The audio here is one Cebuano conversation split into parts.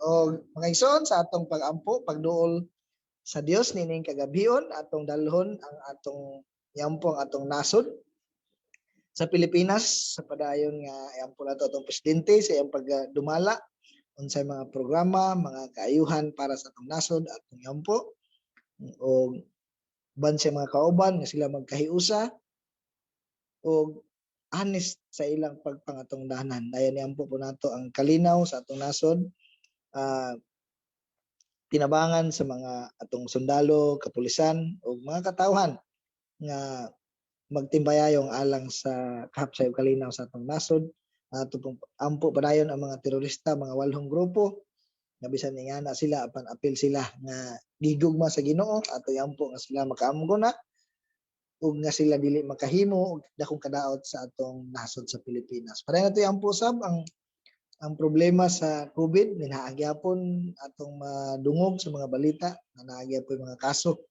O mga igsoon, sa atong pag-ampo, pagduol sa Dios nining kagabion, atong dalhon ang atong yampo, ang atong nasod sa Pilipinas sa padayon nga iampo nato atong presidente sa iyang pagdumala, unsay mga programa, mga kaayuhan para sa atong nasod, atong yampo og uban sa mga kauban nga sila magkahiusa og honest sa ilang pagpangatungdanan. Dayon iampo po nato ang kalinaw sa atong nasod, tinabangan sa mga atong sundalo, kapulisan ug mga katawhan nga magtimbayayong alang sa kahapsay ug kalinaw sa atong nasod. Ato pong ampo padayon ang mga terorista, mga walhong grupo nga bisan ingana sila apan apil sila nga gigugma sa Ginoo. Ato iampo nga sila makaamgo na ug nga sila dili makahimo og dakong kadaot sa atong nasod sa Pilipinas. Padayon nato iampo sab ang problema sa COVID nga naa gyapon atong madungog sa mga balita nga naa gyapon mga kaso.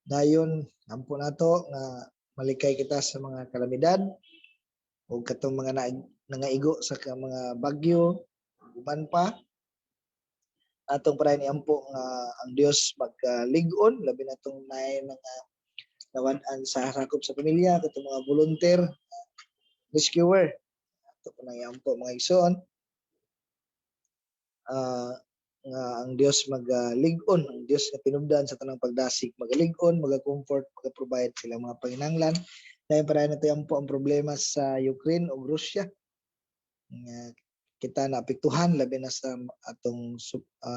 Dayon ampo nato nga malikay kita sa mga kalamidad ug katong mga nangaigo sa mga bagyo, uban pa. Atong padayon iampo nga ang Dios magkalig-on, labi na tong naay mga nawad-an sa sakop sa pamilya, katong mga volunteer rescuer. Ato po nang iampo, mga igsoon, nga ang Dios magalig-on, ang Dios nga tinubdan sa tanang pagdasig, magalig-on, maga-comfort, maga-provide sila mga panginahanglan. Dayon padayon nato iampo ang problema sa Ukraine ug Russia nga kita naapektuhan, labi na sa atong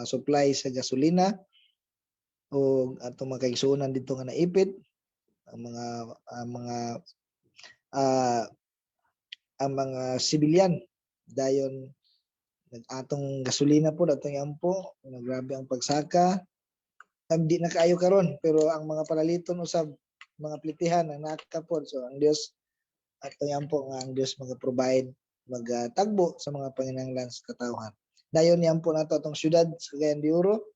supply sa gasolina o atong mga kaigsuonan dito nga naipit ang mga sibilyan. Dayon atong gasolina po atong iampo nga grabe ang pagsaka. Di na kaayo karon, pero ang mga palaliton usab, mga plitihan ang nakapod. So ang Dios atong iampo nga ang Dios maga-provide, magatagbo sa mga panginahanglan sa katawhan. Dayon iampo nato atong syudad sa Cagayan de Oro,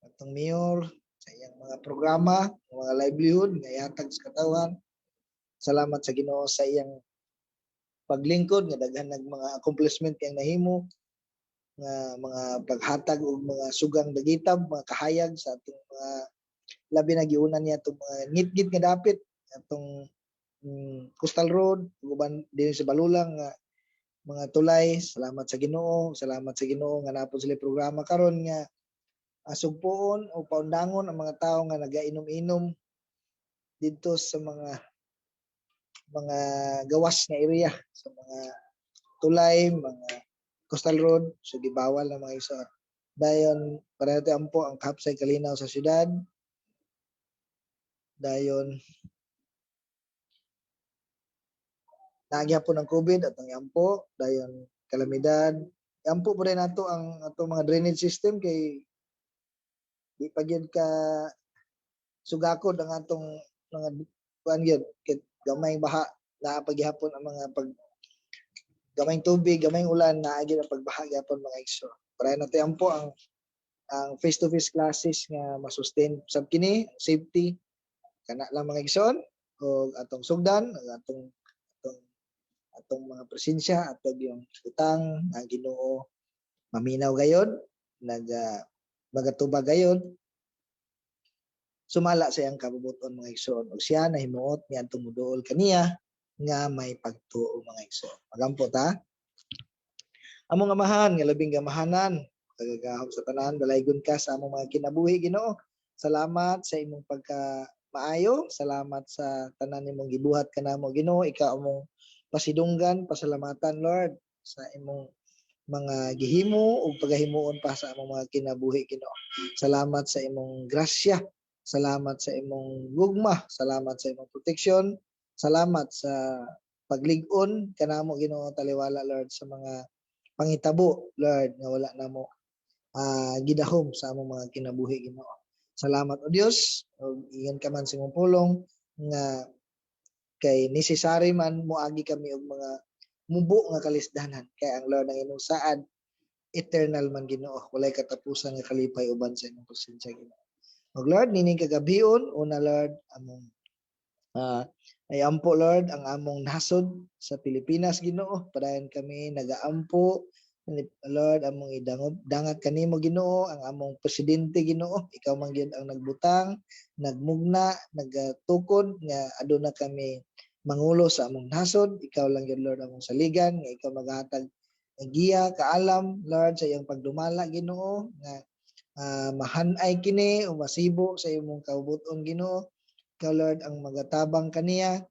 atong mayor sa iyang mga programa, mga livelihood nga ihatag sa katawhan. Salamat sa Ginoo sa iyang paglingkod nga daghan nag mga accomplishment iyang nahimo nga mga paghatag og mga sugang dagitab, mga kahayag sa atong mga, labi na giuna niya atong mga ngitngit nga dapit, atong coastal road ug uban dinhi sa Balulang nga mga tulay. Salamat sa Ginoo, salamat sa Ginoo nga naa pod sila programa karon nga sugpoon o paundangon ang mga tawo nga nagainom-inom didto sa mga gawas nga area sa mga tulay, mga coastal road. So gibawal ang mga igsoon. Dayon pareho ampo ang kahapsay, kalinaw sa syudad. Dayon naa gyapon ang COVID, atong iampo. Dayon kalamidad, iampo po rin nato ang atong mga drainage system kay di pa gyud ka sugakod ang atong mga kuan gyud, kay gamay baha naa pa gihapon ang mga pag gamayng tubig, gamayng ulan, naa gyud ang pagbaha gyapon, mga igsoon. Para nato iampo ang face to face classes nga masustain sab kini safety. Kana lang, mga igsoon, og atong sugdan ang atong mga presensya atong yung utang ang Ginoo maminaw gayod, naga magatubag gayod sumala sa iyang kabubuton, mga igsoon, ug siya nahimuot niadtong moduol kaniya nga may pagtuo, mga igsoon. Magampo ta. Among Amahan nga labing gamahanan, kagagahom sa tanan, dalaygon ka sa among mga kinabuhi, Ginoo. Salamat sa imong pagka maayo, salamat sa tanan nimong gibuhat kanamo, Ginoo. Ikaw among pasidunggan, pasalamatan, Lord, sa imong mga gihimo ug pagahimuon pa sa among mga kinabuhi, Ginoo. Salamat sa imong grasya, salamat sa imong gugma, salamat sa imong proteksyon, salamat sa paglig-on kanamo, Ginoo, taliwala, Lord, sa mga pangitabo, Lord, nga wala namo gidahom sa among mga kinabuhi, Ginoo. Salamat, o Dios, ug ingon ka man sa imong pulong nga kay necessary man moagi kami og mga mubo nga kalisdanan, kay ang Lord ang imong saad eternal man, Ginoo, walay katapusan nga kalipay uban sa imong presensya, Ginoo. Ug Lord, nining kagabion una, Lord, among ay ampo, Lord, ang among nasod sa Pilipinas, Ginoo. Padayon kami nagaampo. Lord, among idangop dangat kanimo, Ginoo, ang among presidente, Ginoo. Ikaw man gyud ang nagbutang, nagmugna, nagatukod nga aduna kami mangulo sa among nasod. Ikaw lang gyud, Lord, among saligan nga ikaw maghatag ng giya, kaalam, Lord, sa iyang pagdumala, Ginoo, nga mahanay kini o masibo sa imong kaubuton, Ginoo. Ikaw, Lord, ang magatabang kaniya,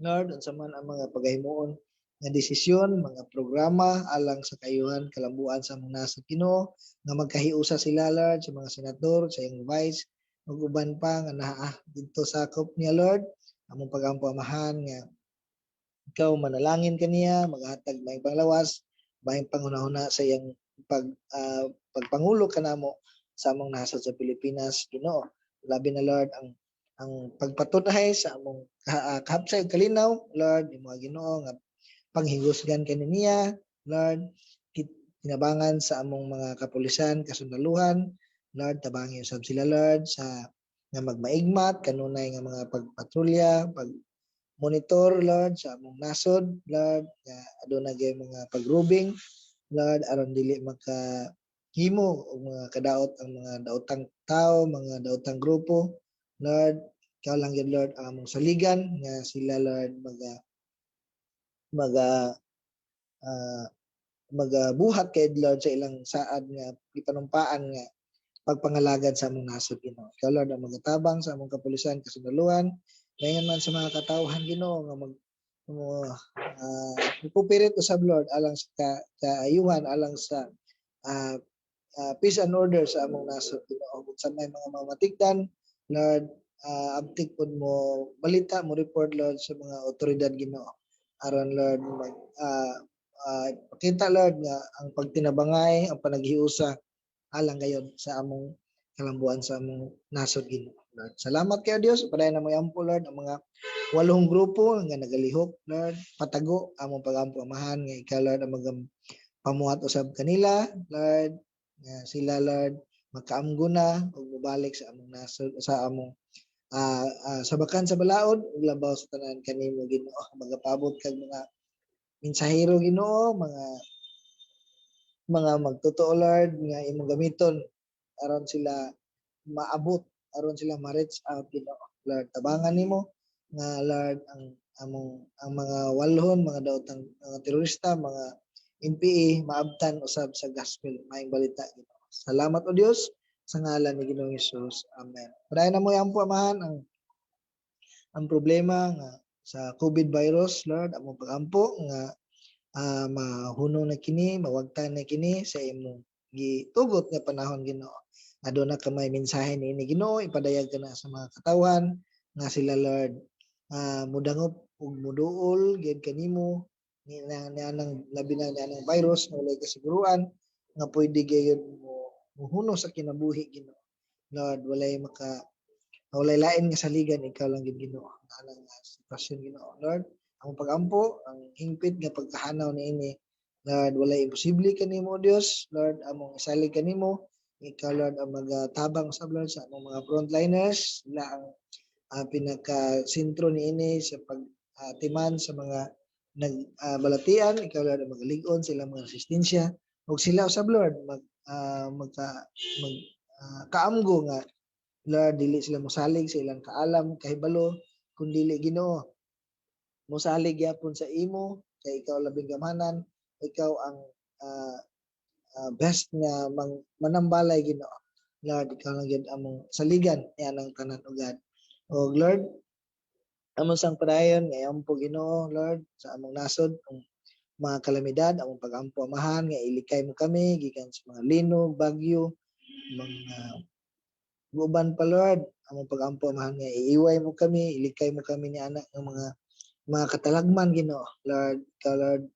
Lord, unsa man ang mga pagahimuon nga desisyon, mga programa alang sa kayuhan, kalambuan sa among nasod, Ginoo, nga magkahiusa sila, Lord, sa mga senador, sa iyang vice ug uban pa nga naa didto sakop niya, Lord. Among pagampo, Amahan, nga ikaw manalangin kaniya, maghatag maayong panglawas, maayong panghunahuna sa iyang pagpangulo kanamo sa among nasod sa Pilipinas, Ginoo. Labi na, Lord, ang pagpatunhay sa among kahapsay ug kalinaw, Lord, imo, Ginoo, nga panghigusgan kani niya, Lord, tinabangan sa among mga kapulisan, kasundaluhan, Lord, tabangi usab sila, Lord, sa nga magmaigmat kanunay nga mga pagpatrolya, pag monitor, Lord, sa among nasod, Lord, nga aduna gyud mga pagrubing, Lord, aron dili maka himo og mga kadaot ang mga daotang tao, mga daotang grupo, Lord. Ikaw lang gyud, Lord, ang among saligan nga sila, Lord, magabuhat kay, Lord, sa ilang saad nga gipanumpaan nga pagpangalagad sa among nasod, Ginoo. Ikaw, Lord, ang magatabang sa among kapulisan, kasundaluhan, gayon man sa mga katawhan, Ginoo, nga mag mo cooperate usab, Lord, alang sa kaayuhan, alang sa peace and order sa among nasod, Ginoo. Kung sa may mga mamatikdan, Lord, abtik pud mo balita, mo report, Lord, sa mga otoridad, Ginoo, aron, Lord, mag pakita, Lord, nga ang pagtinabangay, ang panaghiusa alang gayon sa among kalambuan, sa among nasod, Ginoo. Lord, salamat kayo, Dios. Padayon na mo ampo, Lord, ang mga walong grupo nga nagalihok, Lord, patago. Among pagampo, Amahan, nga ikaw, Lord, ang magam pamuhat usab kanila, Lord, nga sila, Lord, makaamgo na ug mobalik sa among nasod, sa among sabakan sa balaod ug labaw sa tanan kanimo, Ginoo. Magapabot kag mga mensahero, Ginoo, mga magtotoo, Lord, nga imong gamiton aron sila maabot, aron sila ma-reach out, Ginoo. Lord, tabangan nimo nga, Lord, ang among ang mga walhon, mga daotang mga terorista, mga NPA, maabtan usab sa gospel, maayong balita, Ginoo. Salamat, O Dios, sa ngalan ni Ginoong Hesus. Amen. Padayon na mo ampo, Amahan, ang problema nga sa COVID virus, Lord. Among pagampo nga mahunong na kini, mawagtan na kini sa imong gitugot nga panahon, Ginoo. Aduna ka may mensahe niini, Ginoo, ipadayag ka na sa mga katawhan nga sila, Lord, mudangop ug muduol gyud kanimo ni na nianang labi na nianang virus nga walay kasiguruan nga pwede gyud mo muhuno sa kinabuhi, Ginoo. Lord, walay lain nga saligan, ikaw lang gyud, Ginoo, anang sitwasyon, Ginoo. Lord, ang pagampo, ang hingpit nga pagkahanaw niini, Lord, walay imposible kanimo, Dios. Lord, among isalig kanimo. Ikaw, Lord, ang magatabang sa, Lord, sa among mga frontliners. Sila ang pinaka-sentro niini sa pagtiman sa mga nagbalatian. Ikaw, Lord, ang magalig-on sila mga resistensya. Ug sila usab, Lord, mag magka mag kaamgo nga, Lord, dili sila mosalig sa ilang kaalam, kahibalo, kun dili, Ginoo, mosalig gyapon sa imo kay ikaw labing gamhanan, ikaw ang best nga manambalay, Ginoo. Lord, ikaw lang gyud among saligan nianang tanan, o God. O Lord, among sang padayon nga po, Ginoo, Lord, sa among nasod ang mga kalamidad. Among pagampo, Amahan, nga ilikay mo kami gikan sa mga linog, bagyo, mga uban pa, Lord. Among pagampo, Amahan, nga iiway mo kami, ilikay mo kami ni anak ng mga katalagman, Ginoo. Lord, ikaw, Lord,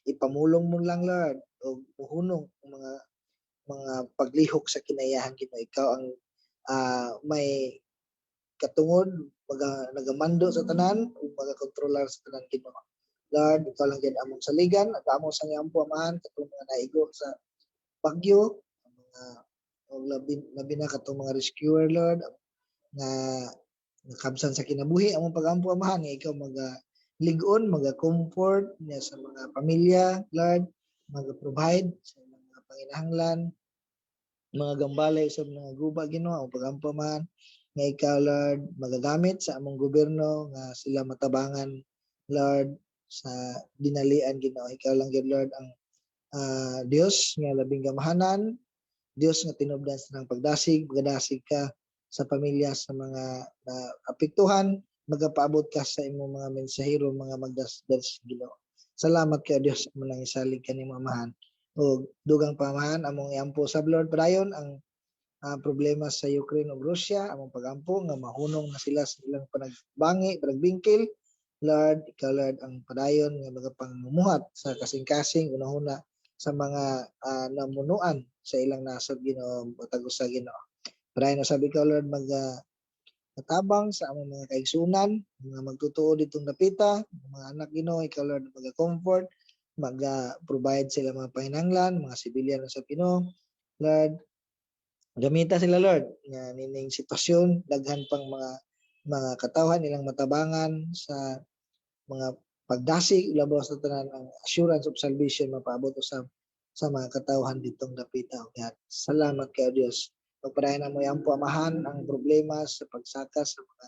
ipamulong mo lang, Lord, o muhunong ang mga paglihok sa kinayahan, Ginoo. Ikaw ang may katungod, maga, nagamando sa tanan ug magakontrolar sa tanan, Ginoo. Lord, ikaw lang gyud among saligan at among sang ampo, Amahan, katong mga naigo sa bagyo, ang mga og labi na katong mga rescuer, Lord, nga nakabsan sa kinabuhi. Among pagampo, Amahan, nga ikaw maga lig-on, maga comfort niya sa mga pamilya, Lord. mag-provide sa ilang mga panginahanglan, mga gambalay sa mga guba, Ginoo. Ang pagampo, Amahan, nga ikaw, Lord, magagamit sa among gobyerno nga sila matabangan, Lord, sa dinalian, Ginoo. Ikaw lang gyud, Lord, ang Dios nga labing gamahanan, Dios nga tinubdan sa nang pagdasig. Magadasig ka sa pamilya sa mga na apektuhan, magapaabot ka sa imong mga mensahero, mga magdasdas, Ginoo. Salamat kay Dios mo nang isalig kanimo, Amahan. O dugang pa, Amahan, among iampo sa Lord padayon ang problema sa Ukraine ug Russia. Among pagampo nga mahunong na sila sa ilang panagbangi, panagbingkil. Lord, ikaw, Lord, ang padayon nga magapangumuhat sa kasing-kasing unahuna sa mga namunuan sa ilang nasod, Ginoo, matag usa, Ginoo. Padayon usab ikaw, Lord, mag matabang sa among mga kaigsunan, mga magtutuo ditong dapita, mga anak, Ginoo. Ikaw, Lord, maga-comfort, mag-provide sila mga panginahanglan, mga sibilyan sa Ginoo. Lord, gamita sila, Lord, nga nining sitwasyon daghan pang mga katawhan ilang matabangan sa mga pagdasig, labaw sa tanan ang assurance of salvation mapaabot usab sa mga katawhan ditong dapita, O God. Salamat kay Dios. Pagpadayon na mo po, Amahan, ang problema sa pagsaka sa mga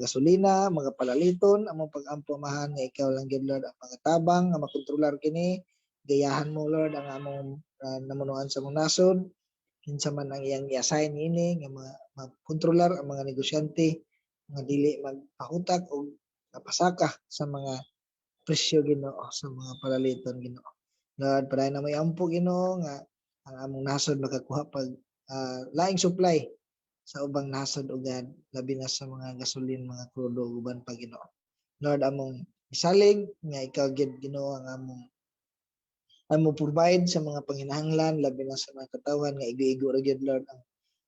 gasolina, mga palaliton. Among pag-ampo, Amahan, nga ikaw lang gyud, Lord, ang mga tabang nga makontrolar kini. Gayahan mo, Lord, ang among namunuan sa among nasod, kinsa man ang iyang i-assign ini nga mga makontrolar ang mga negosyante nga dili magpahutak og napasaka sa mga presyo, Ginoo, sa mga palaliton, Ginoo. Lord, padayon na may ampo, Ginoo, nga ang among nasod makakuha pag laing supply sa ubang nasod o God, labi na sa mga gasolin, mga krudo ug uban pa, Ginoo. Lord, among isalig nga ikaw gyud, Ginoo, ang among provide sa mga panginahanglan, labi na sa mga katawhan nga igo-igo ra gyud, Lord, ang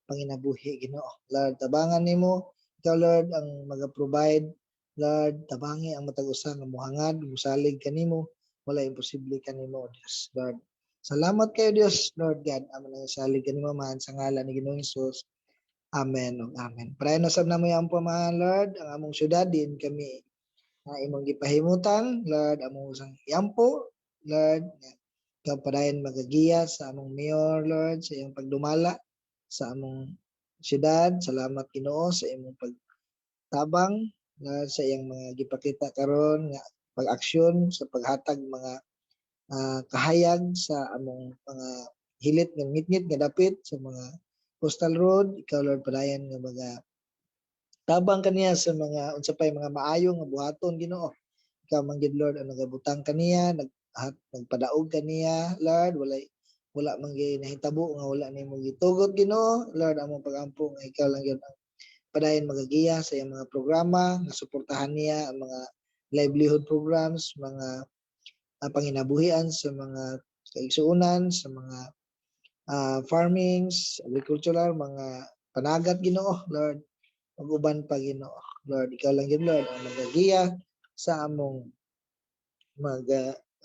panginabuhi, Ginoo. Lord, tabangan nimo. Ikaw, Lord, ang maga-provide. Lord, tabangi ang matag usa nga muhangad, musalig kanimo. Wala imposible kanimo, O Dios. Lord, salamat kayo, Dios, Lord God. Amo nang isalig kanimo, Amahan, sa ngalan ni Ginoong Hesus. Amen ug amen. Padayon usab namo ang Amahan, Lord, ang among syudad din kami nga imong gipahimutan, Lord, among usang iampo, Lord, nga ikaw padayon magagiya sa among mayor, Lord, sa iyong pagdumala sa among syudad. Salamat, Ginoo, sa imong pagtabang, Lord, sa iyang mga gipakita karon nga pag-aksyon sa paghatag mga kahayag sa among mga hilit nga ngitngit nga dapit sa mga coastal road. Ikaw, Lord, padayon nga mga tabang kaniya sa mga unsa pay mga maayo nga buhaton, Ginoo. Ikaw man gid, Lord, ang nagabutang kaniya, nagpadaog kaniya, Lord. Wala man gyud nahitabo nga wala nimo gitugot, Ginoo. Lord, among pagampo nga ikaw lang gyud ang padayon magagiya sa iyang mga programa nga suportahan niya ang mga livelihood programs, mga panginabuhian sa mga kaigsuonan, sa mga farmings, agricultural, mga panagat, Ginoo, Lord, ug uban pa, Ginoo. Lord, ikaw lang gyud, Lord, ang magagiya sa among mag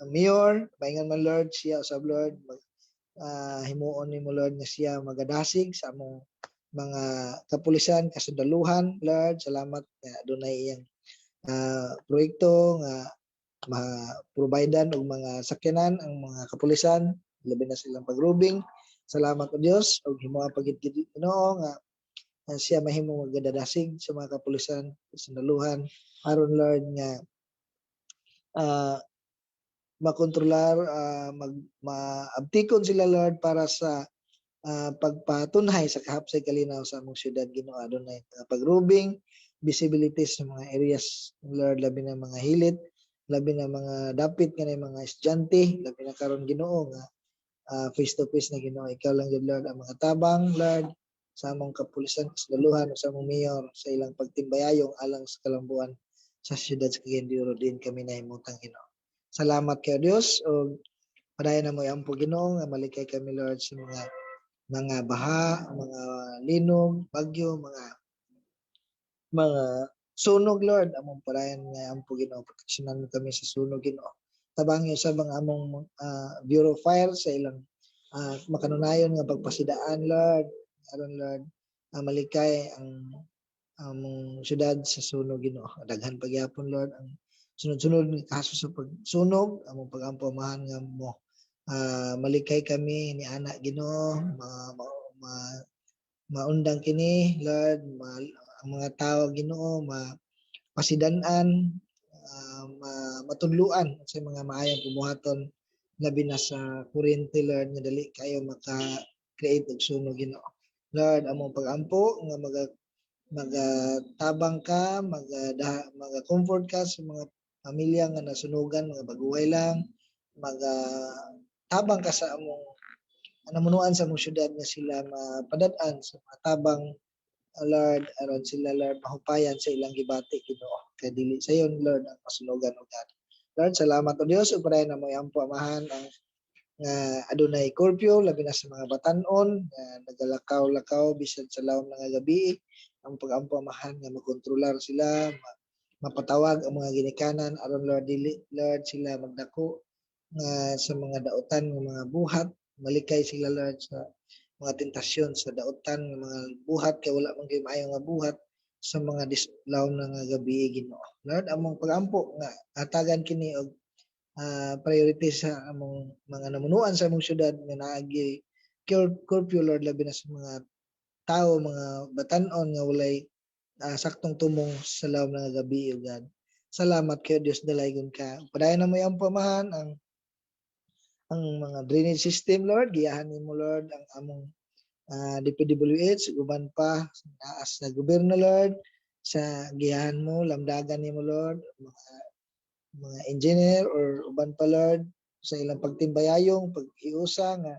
mayor. Maingon man, Lord, siya usab, Lord, mag, himuon nimo, Lord, nga siya magadasig sa among mga kapulisan, kasundaluhan, Lord. Salamat nga dunay iyang proyekto nga ma-providean og mga sakyanan ang mga kapulisan, labi na silang pagrubing. Salamat, O Dios, ug himoa pa gid Ginoo nga siya mahimo magadadasig sa mga kapulisan, kasundaluhan, aron, Lord, nga makontrolar, mag maabtikon sila, Lord, para sa pagpatunhay sa kahapsay kalinaw sa among syudad, Ginoo. Adunay mga pagrubing, visibility sa mga areas, Lord, labi na mga hilit, labi na mga dapit nga mga estudyante, labi na karon, Ginoo, nga face to face na, Ginoo. Ikaw lang gyud, Lord, ang mga tabang, Lord, sa among kapulisan, kasundaluhan, sa among mayor sa ilang pagtimbayayong alang sa kalambuan sa syudad sa Cagayan de Oro din kami nahimutang, Ginoo. Salamat kay Dios ug padayon na mo ampo, Ginoo, nga malikay kami, Lord, sa mga baha, mga linog, bagyo, mga sunog, Lord. Among padayon nga ampo, Ginoo, proteksyonan mo kami sa sunog, Ginoo. Tabangi sa mga among Bureau of Fire sa ilang makanunayon nga pagpasidaan, Lord, aron, Lord, malikay ang among syudad sa sunog, Ginoo. Daghan pagyapon, Lord, ang sunod-sunod nga kaso sa pagsunog. Among pagampo, Amahan, nga mo malikay kami ni ana, Ginoo, ma, maundang kini, Lord, ang mga tao, Ginoo, ma pasidan-an, matudluan sa mga maayong buhaton, labi na sa kuryente, Lord, nga dali kayo maka-create og sunog, Ginoo. Lord, among pagampo nga magatabang ka, maga comfort ka sa mga pamilya nga nasunugan, mga baguhay lang, maga tabang ka sa among namunuan sa among syudad nga sila mapadad-an sa mga tabang, Lord, aron sila, Lord, mahupayan sa ilang gibati, Ginoo, kay dili sayon, Lord, ang masunugan o God. Lord, salamat o Dios ug padayon namo iampo, Amahan, ang nga adunay curfew, labi na sa mga batan-on nga nagalakaw-lakaw bisan sa lawom nga gabi. Ang pag-ampo, Amahan, nga makontrolar sila, mapatawag ang mga ginikanan aron, Lord, dili, Lord, sila magdako nga sa mga dautan nga mga buhat. Malikay sila, Lord, sa mga tentasyon sa dautan nga mga buhat kay wala man kay maayo nga buhat sa mga lawom na nga gabi, Ginoo. Lord, among pagampo nga hatagan kini og priority sa among mga namunuan sa among syudad nga naagi curfew, Lord, labi na sa mga tao, mga batan-on nga walay saktong tumong sa lawom nga gabi, O God. Salamat kayo, Dios, dalaygon ka. Padayon namo iampo, Amahan, ang mga drainage system, Lord. Giyahan nimo, Lord, ang among DPWH ug uban pa sa taas na gobyerno, Lord, sa giyahan mo, lamdagan nimo, Lord, mga engineer or uban pa, Lord, sa ilang pagtimbayayong pag-iusa nga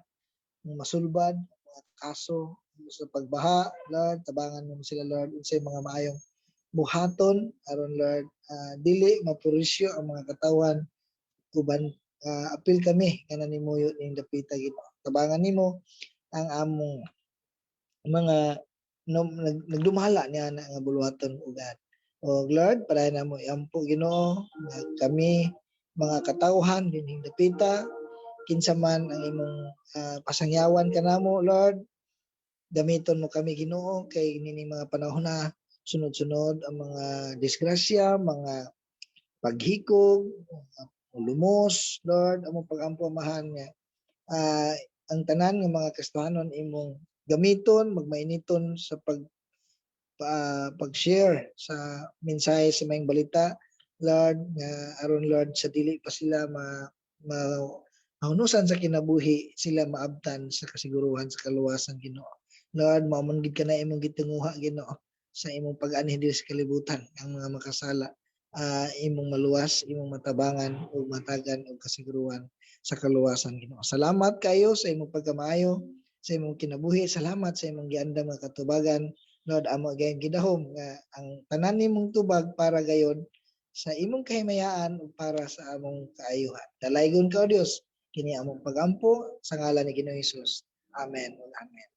masulbad mga kaso sa pagbaha. Lord, tabangan mo sila, Lord, unsay mga maayong buhaton aron, Lord, dili mapurisyo ang mga katawan uban. Apil kami kana nimo ning dapita, Ginoo. Tabangan nimo ang among mga no, nagdumala niya na nga buluhaton ugad. O Lord, para namo iampo, Ginoo, nga kami mga katawhan dinhing dapita, kinsa man ang imong pasangyawan kanamo, Lord, gamiton mo kami, Ginoo, kay nining mga panahon na sunod-sunod ang mga disgrasya, mga paghikog, mga lumos, Lord, among pagampo, Amahan, nga ang tanan nga mga Kristohanon imong gamiton, magmainiton sa pag-share sa mensahe sa maayong balita, Lord, nga aron, Lord, sa dili pa sila ma mahunusan sa kinabuhi, sila maabtan sa kasiguruhan sa kaluwasan, Ginoo. Lord, mao man gid kana imong gitinguha, Ginoo, sa imong pag-anhi diri sa kalibutan, ang mga makasala imong maluwas, imong matabangan ug matagan og kasiguruhan sa kaluwasan, Ginoo. Salamat kayo sa imong pagkamaayo, sa imong kinabuhi. Salamat sa imong giandam nga katubagan. Lord, amo gayong gidahom nga ang tanan nimong tubag para gayon sa imong kahimayaan ug para sa among kaayuhan. Dalaygon ka, O Dios, kini among pagampo sa ngalan ni Ginoong Hesus. Amen ug amen.